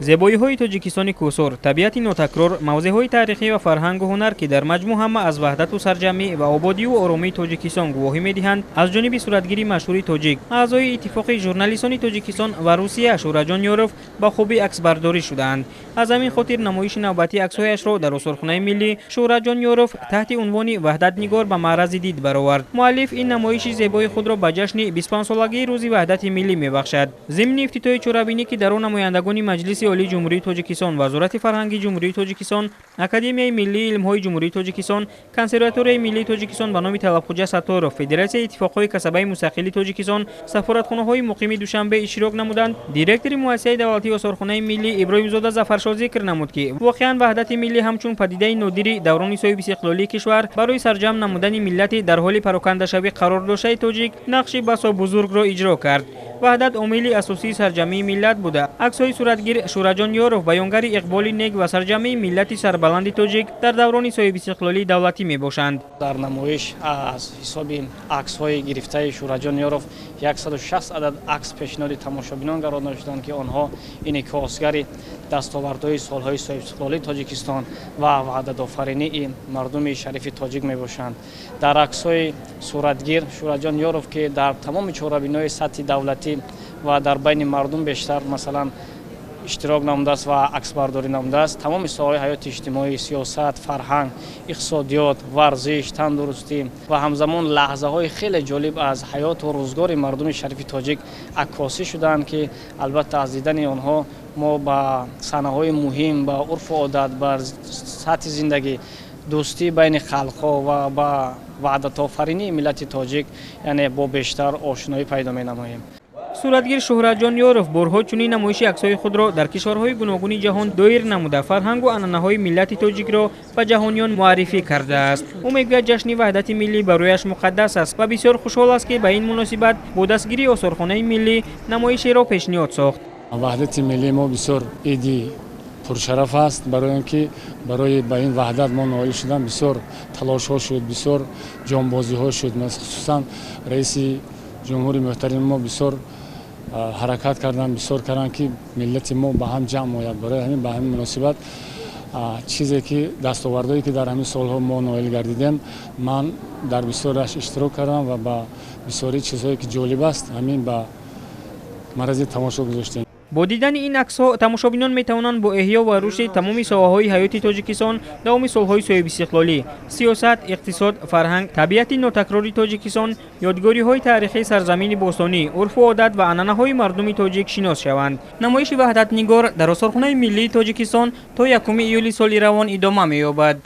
Зебоиҳои Тоҷикистони кӯҳсор, табиати нотакрор, мавзеъҳои таърихӣ ва фарҳангу ҳунар, ки дар маҷмӯъ ҳама аз ваҳдату сарҷамъӣ ва ободию оромии Тоҷикистон гувоҳӣ медиҳанд, аз ҷониби суратгири машҳури тоҷик, аъзои Иттифоқи журналистони Тоҷикистон ва Русия Шӯҳратҷон Ёров ба хубӣ аксбардорӣ шудаанд. Аз ҳамин хотир намоиши навбатии аксҳояшро дар осорхонаи миллӣ Шӯҳратҷон Ёров таҳти унвони «Ваҳдатнигор» ба маърази дид баровард. Муаллиф ин намоиши зебои худро ба ҷашни 25-солагии Рӯзи Ваҳдати миллӣ мебахшад. Зимни ифтитоҳи чорабинӣ, ки дар он намояндагони Маҷлиси Олии Ҷумҳурии Тоҷикистон, Вазорати фарҳанги Ҷумҳурии Тоҷикистон, Академияи миллии илмҳои Ҷумҳурии Тоҷикистон, Консерваторияи миллии Тоҷикистон ба номи Талабхуҷа Сатторов, Федератсияи иттифоқҳои касабаи мустақили Тоҷикистон, сафоратхонаҳои муқими Душанбе иштирок намуданд, директори муассисаи давлатии осорхонаи миллӣ Иброҳимзода Зафаршоҳ зикр намуд, ки воқеан ваҳдати миллӣ ҳамчун падидаи нодири даврони соҳибистиқлолии кишвар барои сарҷамъ намудани миллати дар ҳоли парокандашавӣ қарор доштаи тоҷик нақши басо бузургро иҷро кард. Ваҳдат омили асосии сарҷамъии миллат буда, аксҳои суратгир Шӯҳратҷон Ёров баёнгари иқболи нек ва сарҷамъии миллати сарбаланди тоҷик дар даврони соҳибистиқлолии давлатӣ мебошанд. Дар намоиш аз ҳисоби аксҳои гирифтаи Шӯҳратҷон Ёров 160 адад акс пешниҳоди тамошобинон гардонида шуданд, ки онҳо инъикосгари дастовардҳои солҳои соҳибистиқлолии Тоҷикистон ва ваҳдатофаринии мардуми шарифи тоҷик мебошанд. Дар аксҳои суратгир Шӯҳратҷон Ёров, ки дар тамоми чорабиниҳои сатҳи давлатӣ ва дар байни мардум бештар, масалан, иштирок намудааст ва аксбардорӣ намудааст, тамоми соҳаҳои ҳаёти иҷтимоӣ, сиёсат, фарҳанг, иқтисодиёт, варзиш, тандурустӣ ва ҳамзамон лаҳзаҳои хеле ҷолиб аз ҳаёту рӯзгори мардуми шарифи тоҷик аккосӣ шудаанд, ки албатта аз дидани онҳо мо ба саҳнаҳои муҳим, ба урфу одат, ба сатҳи зиндагӣ, дӯстӣ байни халқҳо ва ба ваҳдатофаринии миллати тоҷик, яъне бо бештар ошноӣ пайдо менамоем. Суратгир Шӯҳратҷон Ёров борҳо чунин намоиши аксҳои худро дар кишварҳои гуногуни ҷаҳон доир намуда, фарҳангу анъанаҳои миллати тоҷикро ба ҷаҳониён муаррифӣ кардааст. Ӯ мегӯяд, ҷашни ваҳдати миллӣ барояш муқаддас аст ва бисёр хушҳол аст, ки ба ин муносибат бо дастгирии осорхонаи миллӣ намоишеро пешниҳод сохт. Ваҳдати миллии мо бисёр иди пуршараф аст, барои он ки барои ба ин ваҳдат мо ноил шудан бисёр талошҳо шуд, бисёр ҷонбозиҳо шуд. Хусусан раиси ҷумҳури муҳтарами мо бисёр ҳаракат карданд, бисёр карданд, ки миллати мо ба ҳам ҷамъ ояд. Барои ҳамин ба ҳамин муносибат чизе ки дастовардое ки дар ҳамин солҳо мо ноил гардидем, ман дар бисёраш иштирок кардам ва ба бисёри чизҳое ки ҷолиб аст, ҳамин ба маррази тамошо гузоштем. Бо дидани ин аксҳо тамошобинон метавонанд бо эҳё ва рушди тамоми соҳаҳои ҳаёти Тоҷикистон давоми солҳои соҳибистиқлолӣ, сиёсат, иқтисод, фарҳанг, табиати нотакрори Тоҷикистон, ёдгориҳои таърихии сарзамини бостонӣ, урфу одат ва анъанаҳои мардуми тоҷик шинос шаванд. Намоиши «Ваҳдатнигор» дар осорхонаи миллии Тоҷикистон то 1 июли соли равон идома меёбад.